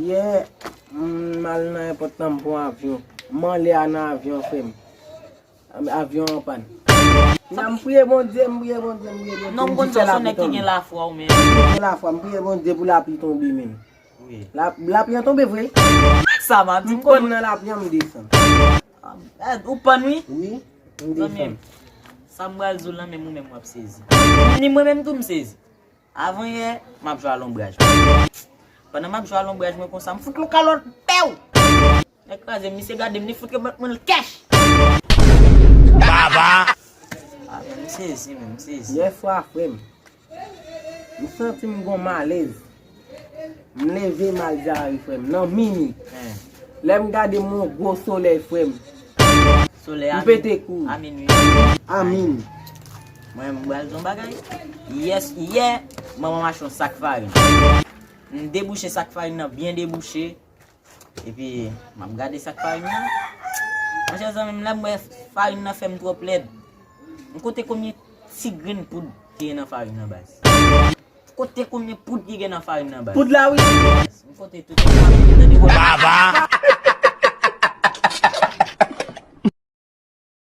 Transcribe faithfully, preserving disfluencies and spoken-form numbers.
Yè, m al nan èpòt la, m pran avyon. M anlè a nan avyon, frè m. Avyon an pàn. Nan m priye Bondye, m priye Bondye, m priye Bondye. Non, m konn sa w se nèg ki gen lafwa ou menm. Gen lafwa, m priye Bondye pou lapli tonbe menm. Wi. La, lapli an tonbe vre. Sa m ap di, m konn nan lapli an, m desann. Ah, ou pàn wi? Wi, m desann. Sa m pral di w lan, menm ou menm w ap sezi. Ni mwen menm tou m sezi. Avan yè, m ap jwe a lonbraj. Pandan m ap jwe a lonbraj mwen konsa, m fout yon kalòt pew! Nèg kraze m, misye gade m, li fout remèt mwen l kèch! Baba! Ah, men m sezi, men m sezi. Yè swa, frè m, m santi m gon malèz. M leve m al Jari, frè m, nan mini. Lè m gade m yon gwo solèy, frè m. Solèy a min-, pete kouri. A minwi. A min. Mwen, m pral di yon bagay. Yè, yè, manman m achte yon sak farin. M debouche sak farin nan, byen debouche. Epi, m ap gade sak farin nan. Monchè zanmi m, lè m wè farin nan fè m twòp lèd. M konte konbyen ti grenn poud ki gen nan farin nan, baz. Konte konbyen poud ki gen nan farin nan, baz. Poud la, wi. M konte tout. Baba!